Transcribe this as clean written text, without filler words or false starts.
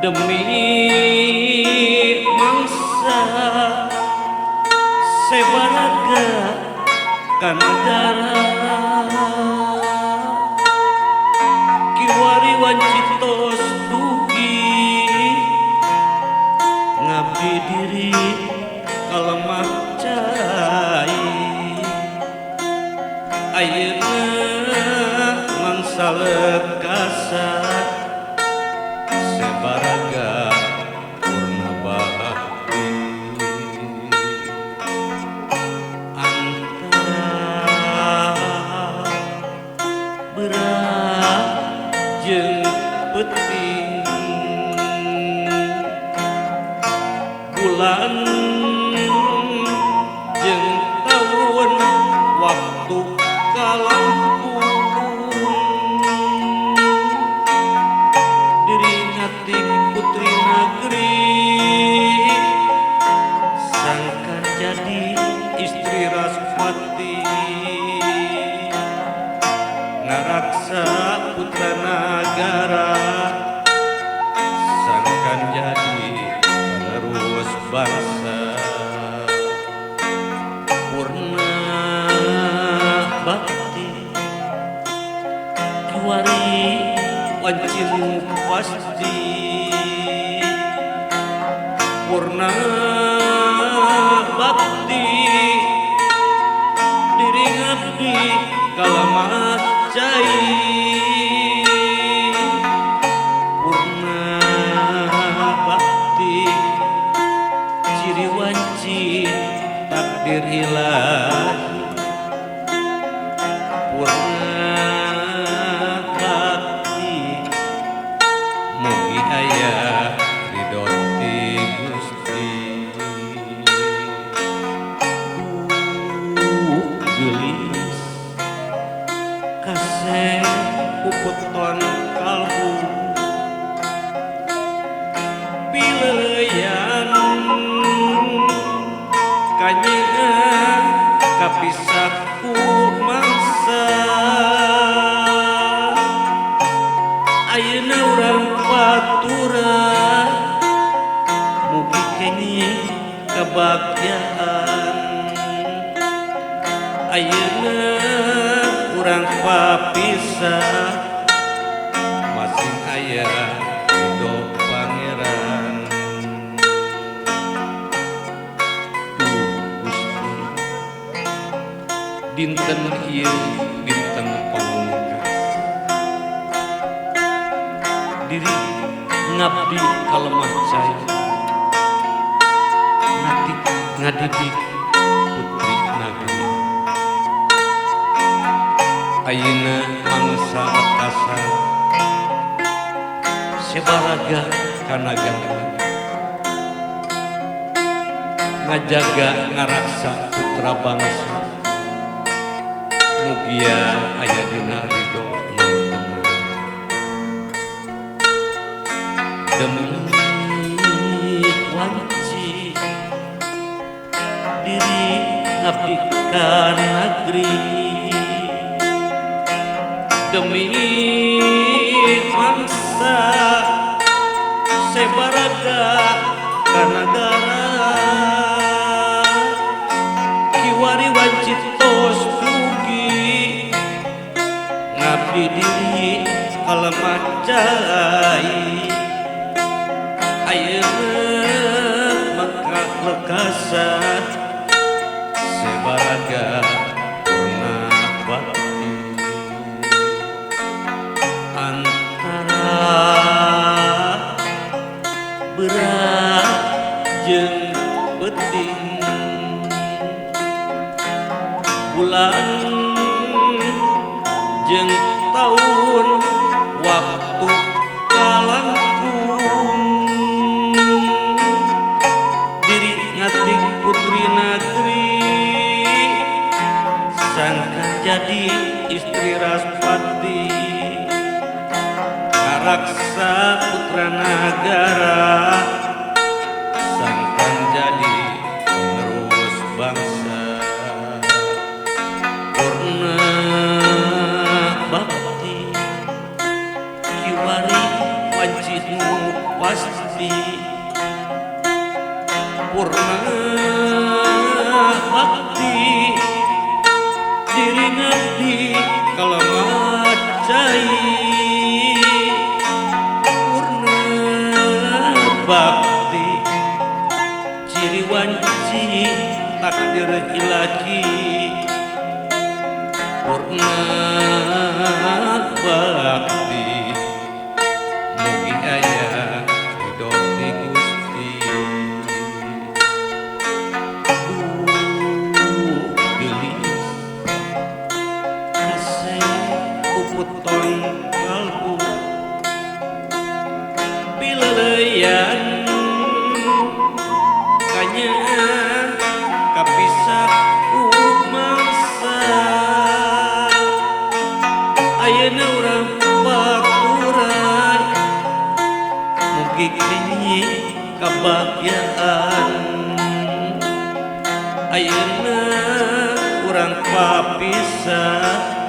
Demi mangsa sebaraga kanagara kiwari wanci tos dugi ngabdi diri kalemah cai ayeuna mangsa lekasa sebaraga purna bakti antara berat jeung peuting bulan jeung taun waktu kalangkung diri ngatik putri negeri sangkan jadi istri Raspati ngaraksa putra nagara sangkan jadi penerus bangsa purna bakti kiwari wanci nu pasti purna bakti diri ngabdi kalemah cai purna bakti ciri wanci takdir ilahi purna bakti mugi aya ridho ti Gusti. Duh geulis kasep puputon kalbu pileuyan kanyeun kapisah ku mangsa ayeuna urang paturan mugi kenging kebahagiaan ayeuna urang papisah masing aya ridho Pangeran. Duh Gusti dinten ieu dinten pamungkas diri ngabdi kalemah cai ngatik ngadidik putri nagri ayeuna mangsa lekasa sebaraga kanagara ngajaga ngaraksa putra bangsa mugia aya dina ridho mantengan demi wanci diri ngabdi ka nagri demi mangsa sebaraga kanagara kiwari wanci tos dugi ngabdi diri kalemah cai ayeuna maka lekasa sebaraga purna bakti antara berat jeung peuting bulan jeung taun waktu kalangkung diri ngatik putri nagri sangkan jadi istri Raspati ngaraksa putra nagara sangkan jadi penerus bangsa purna bakti kiwari wanci nu pasti. Gusti. Purna bakti diri ngabdi kalamat cai. Purna bakti ciri wanci takdir ilahi. Purna bakti mugi aya ridho ti Gusti. Duh geulis kasih puputon kalbu pileleyan kanyaah kapisah ku mangsa. Ayeuna urang baturan mugi kini kabahagiaan. Ayeuna urang papisah